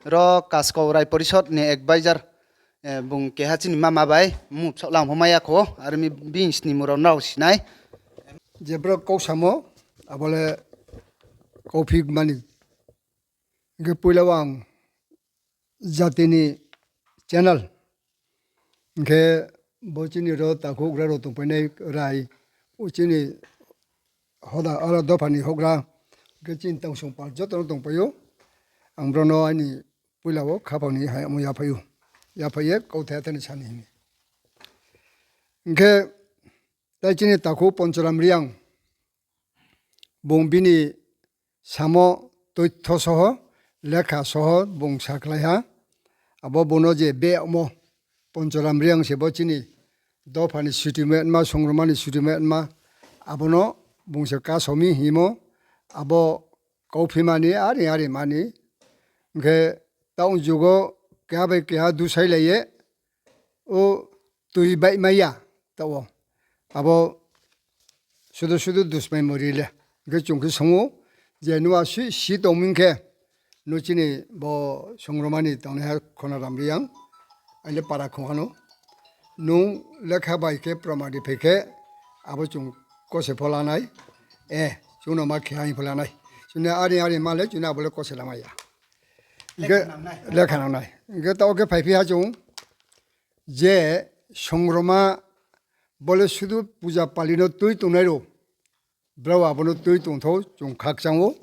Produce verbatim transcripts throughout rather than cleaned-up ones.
ro Kaskau Rai Porisod ni advisor, bung keha chini mama bai mmung bsaoh lang pho mai ya kho, are mi bini snimung rao nrao si nai. Je brouh kau samo, abo le kauphi mani. Hing khe poila wo ang jati ni channel, hing khe bo chini ro takhu houhgra rao tongpainai rai, o chini hoda aro dopha ni houhgra, hing khe chini tangsong pal joto no tongpai ou. Ang brao no aini poila wo khaphang ni haimo yaphai ou, yaphai ye kauthai athani sani hing. Hing khe tai chini takhu Ponchoram Reang, bung bini samo toitho soho, lekha soho bung sakhlai ha. Abo bung no je beyagmo, Ponchoram Reang se bo chini dopha ni sutimo atma, songrongma ni sutimo atma, abo no bung se kaso mi hingmo, abo kauphimani, are are mani. Hing khe taoh jugo keha bai keha dusailai ye, o tui baihmai ya, taoh wo. Abo sudu sudu dusmaimo ri le. Hing khe chung khe song ou, je nung asuh si tong mi khe, nung chini bo songrongma ni tongnaiha Khonaram Reang, aile para khongha no. Nung lekha bai khe proman ri phai khe, abo chung kose pho la nai, e, chung no ma khe ha hing pho la nai. Chung ni are are ma le, chung ni abo le kose lamai ya. Hing khe lekha nang nai. Hing khe taoh khe phaiphi ha chung, je songrongma bo le sudu puja pali no tui tongnai rao, brao abo no tui tong thou chung khakchang ou.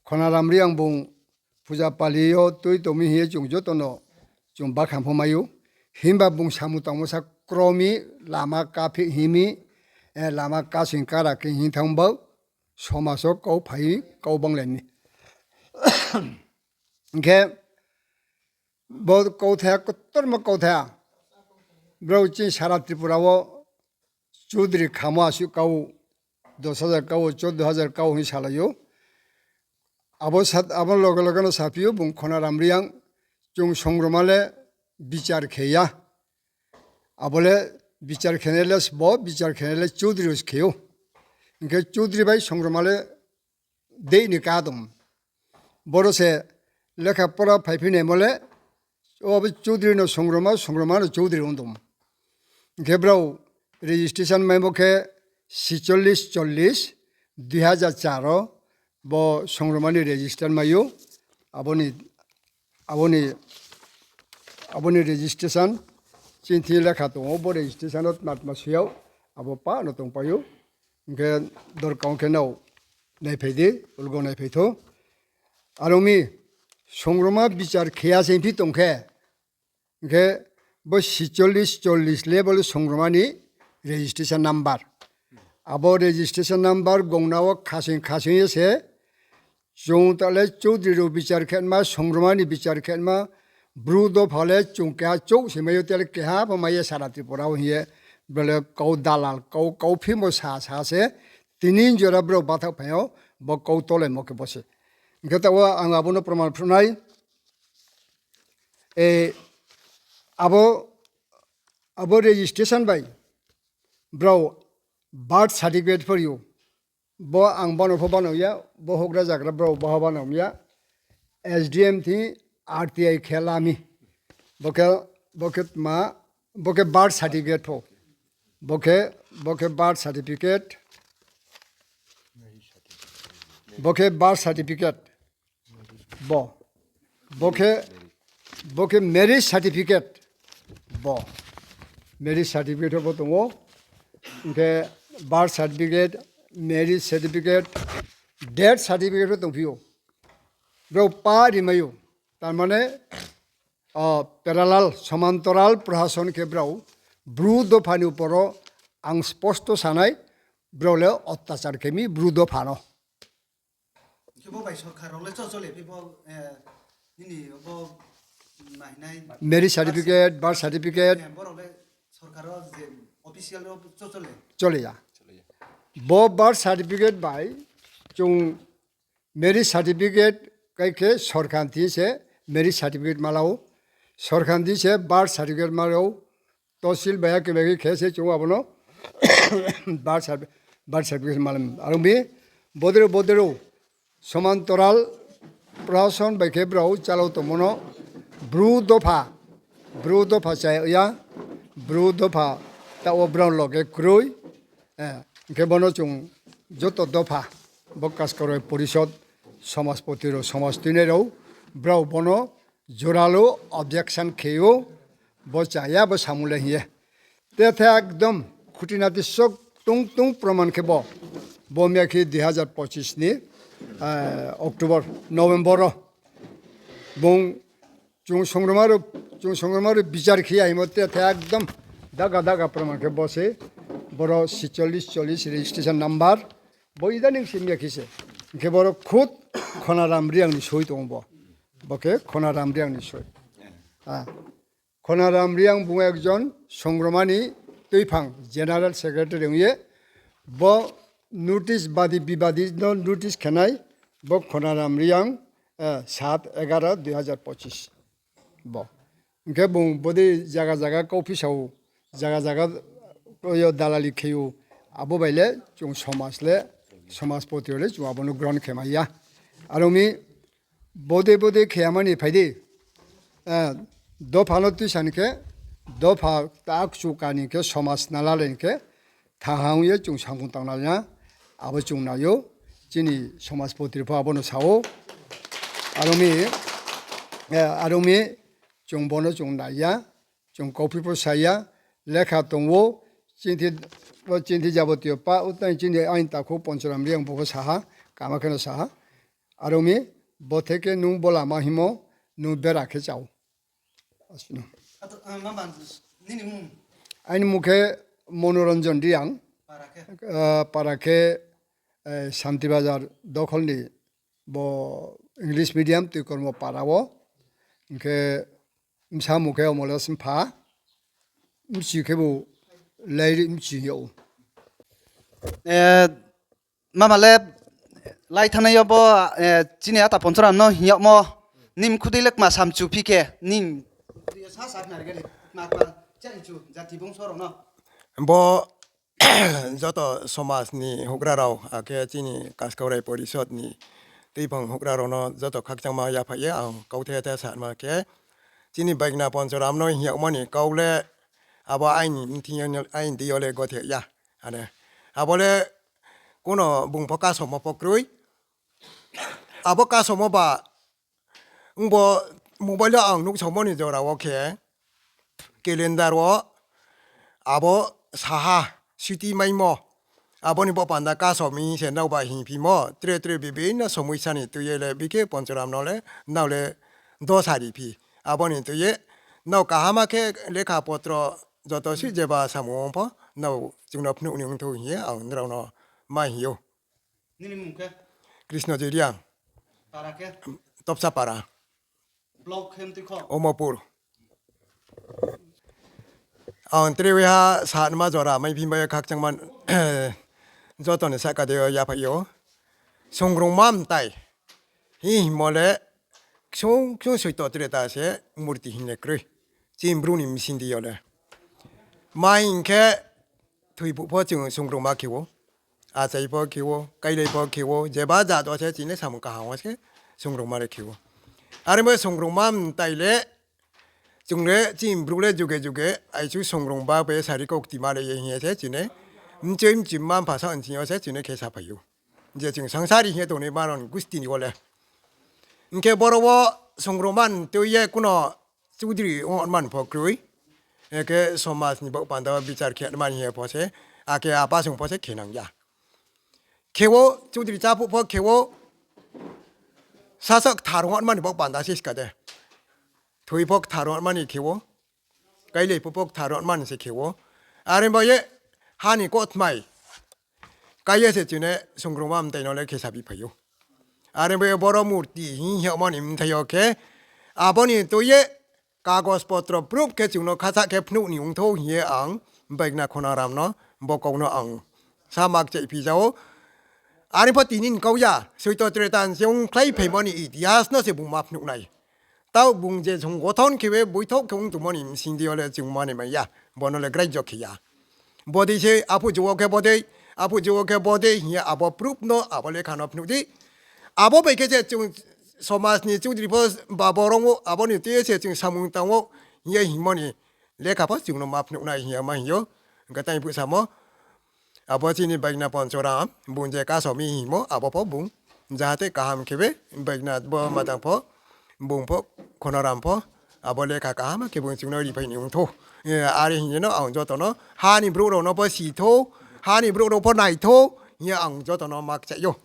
Khonaram Reang bung puja pali yo tui tong mi hing ye chung joto no chung bakhan pho mai ou. Himba bung samung tangmo sa kro mi, lama kaphi hing mi, e, lama kasing kara khe hing thanng ba, somaj wo kau phai, kau banglai mi. Hing khe bo kauthai, ktorma kauthai, brao chini sara Tripura wo chudri khamo asuh kau, dos hajar kau, চৌদ্দ হাজার kau hing salai ou. Abo loge loge no saphi ou bung Khonaram Reang, chung songrongma le bichar khe ya. Abo le bichar khenai le sbo, bichar khenai le chudri khe ou. Hing khe chudri bai songrongma le dei ni ka tong. Boro se lekha pora phaiphi naimo le, o abo chudri no songrongma, songrongma no chudri ong tong. Hing khe brao registration maimo khe ছিচল্লিশ চল্লিশ দুই হাজার চার wo bo songrongma ni register mai ou. Abo ni, abo ni registration chini thing lekha tong ou, bo registration wo tma tma soi yag, abo pa no tongpai ou. Hing khe dorkar ong khe nrao naiphai di, ulgo naiphai thou. Are ong mi, songrongma bichar khe ya se phi tong khe, hing khe bo ছিচল্লিশ চল্লিশ le bo le songrongma ni registration number. Abo registration number gongna wo khasing khasing ye se, chung ta le chudri rao bichar khenma, songrongma ni bichar khenma, Bru dopha le chung keha chouh se mai ou, tele keha pho mai ya sara Tripura wo hing ye, brao le kau dalal, kau, kau phimo sa sa se, tini jora brao bathaoh phai ou, bo kau tolaimo khe bo se. Hing khe taoh wo ang abo no proman phruh nai, e, abo, abo registration bai brao birth certificate pho ri ou. Bo ang bano pho bano ya, bo houhgra zagra brao baha bano ya. S D M thing R T I khe la mi. Bo khe, bo khe tma, bo khe birth certificate pho. Bo khe, bo khe birth certificate. Bo khe birth certificate. Bo, bo khe, bo khe marriage certificate. Bo, marriage certificate bo tong ou. Hing khe birth certificate, marriage certificate, death certificate pho tongphi ou. Brao pa rimai ou. Tar mane, parallel, somantoral prohason khe brao Bru dopha ni upor wo ang sposto sanai, brao le otyachar khe mi Bru dopha no. Khe bo bai sorkar rao le cho chole phi bo, nini bo nainai marriage certificate, birth certificate, borao le sorkar wo je official wo cho chole? Chole ya. Bo birth certificate bai chung marriage certificate kai khe sorkar thing se marriage certificate ma la ou. Sorkar thing se birth certificate ma la ou. Tosil bai ya khe bai khe khe se chung abo no birth certificate ma la ou. Are ong mi bodero bodero somantoral prason bai khe brao chalao tongmo no Bru dopha, Bru dopha chaya ya, Bru dopha taoh wo brao loge kroi, hing khe bono chung joto dopha, bo Kaskarai Porishod, Somaspoti rao, somaj tuinai rao, brao bono joralo objection khe ou, bo chaya, bo samung le hing ye. Tethe ekdom khutinati sok tungtung proman khe bo, bo miya khe dui hazar pochis ni October, November wo bung chung songroma rao, chung songroma rao bichar khe ya hingmo tethe ekdom daga daga proman khe bo se, boro sicholis cholis registration number, bo idaning se miya khe se. Hing khe boro khud Khonaram Reang ni soi tong ou bo. Bo khe Khonaram Reang ni soi. Khonaram Reang bung ekjon songroma ni tuiphang general secretary ong ye, bo notice badi bibadi no notice khe nai, bo Khonaram Reang, সাত এগারো দুই হাজার পঁচিশ bo. Hing khe bung bodei zaga zaga kauphi sa ou, zaga zaga yo dalali khe ou, abo bai le chung somaj le, Somaspoti yo le chung abo no grohon khe mai ya. Aro mi bodei bodei khe yama ni phai di, dopha no tuisa ni khe, dopha ta kchu ka ni khe somaj nalai ni khe, thanng ha ong ye chung samung tangnai ya, abo chung nai ou, chini Somaspoti pho abo no sa ou. Aro mi, aro mi chung bo no chung nai ya, chung kauphi pho sa ya, lekha tong ou, chini, chini jabotiyo pa, utang chini aini takhu Ponchoram Reang bo pho sa ha, kama khe no sa ha. Aro mi, bo theke nung bo lama hingmo, nung bera khe chao. Aini mung khe Monoranjan Reang, para khe Santi Bazar dokhol ni bo English medium Tuikormo para wo, hing khe bsa mung khe Omoles Mpha, bchi khebu Lairi bchi ou. Mama le, lai thanngnai yo bo, chini ata Ponchoram no hing yagmo, nini mkhu dei le kma samchu phi khe, nini sa sa khna ri gari, kma kma, chari chu, jati bongso rao no. Bo joto somaj ni houhgra rao, akhe chini Kaskaurai Porishod ni tuiphang houhgra rao no joto khakchangma yaphaih ye ang kauthai the sanma khe, chini baikna Ponchoram no hing yagmo ni kau le, abo aini bthing yo, aini deing yo le gothe ya. Are, abo le kuno bung pho kasomo pho kroi. Abo kasomo ba, ongbo mobile wo ang nuhsaomo ni jora wo khe, calendar wo abo saha, siti maimo, abo ni baoh panda kasom mi se nrao ba hingphimo, tre tre bibhinno somoisa ni tui ye le bikhe Ponchoram no le, nrao le dosa ri phi. Abo ni tui ye, nrao kaham khe lekha potro joto si jeba samung ong pho, nrao chung no phnuh ni ongthou hing ye ang nrao no ma hing ou. Krisno Joy Reang. Topsa para. Omopur. Ang tre waiha sanma jora maiphi bai khakchangma joto ni sahka de yo yaphaih ou. Songrongma mtai hing hingmo le ksung ksung soito treta se murti hing ye kroi. Chini Bru ni bsing di yo le. Ma hing khe thoi phuh pho chung songrongma khe ou, achai pho khe ou, kailai pho khe ou, jeba jat wo se chini samung kaham wo se songrongma le khe ou. Are bo songrongma mtai le chung le chini Bru le juge juge aichu songrongma bai sari kau ktima le ye hing ye se chini mchoi mchoi mma mpha sa nsing yo se chini khe saphai ou. Je chung sangsari hing ye tongnaima rao ni gusti ni wo le. Hing khe boro wo songrongma mtui ye kuno chudri ongman pho kroi. Akhe somaj ni baoh panda wo bichar khe man hing ye pho se, akhe apa sung pho se khe nang ya. Khe ou, chudri chaphuh pho khe ou, sasa kthar ongman ni baoh panda se ska de. Thoi pho kthar ongman ni khe ou, kailai phuh pho kthar ongman se khe ou. Are bo ye ha ni kothmai kai ye se chini songrongma mtai no le khe saphi phai ou. Are bo ye boro murti hing hingmo ni mthai yo khe, abo ni tui ye kagos potro proof khe chung no khacha khe phnuh ni ongthou hing ye ang baikna Khonaram no bo kau no ang sa mak chai phi ja ou. Are pho tini ni kau ya, soito treta ni se ongkhlai phaimo ni itihas no se bung ma phnuh nai. Taoh bung je songgothon khe ye boithouh khe ong tongmo ni bsing di yo le chung mani mai ya, bo no le graijo khe ya. Bodei se aphuh jugo khe bodei, aphuh jugo khe bodei hing ye abo proof no abo lekha no phnuh di. Abo bai khe se chung somaj ni chudri pho babo rong ou, abo ni tui ye se chung samung tang ou hing ye hingmo ni lekha pho chung no ma phnuh nai hing ye ma hing ou. Hing khe tang phuh samo, abo chini Baikna Ponchoram, bung je kaso mi hingmo, abo pho bung jahate kaham khe be, Baikna bo matang pho, bung pho, Khonoram pho, abo lekha kaham khe bung chung no riphai ni ong thou. Are hing ye no ang joto no, ha ni brouh rao no pho si thou, ha ni brouh rao pho nai thou hing ye ang joto no ma kchaih ou.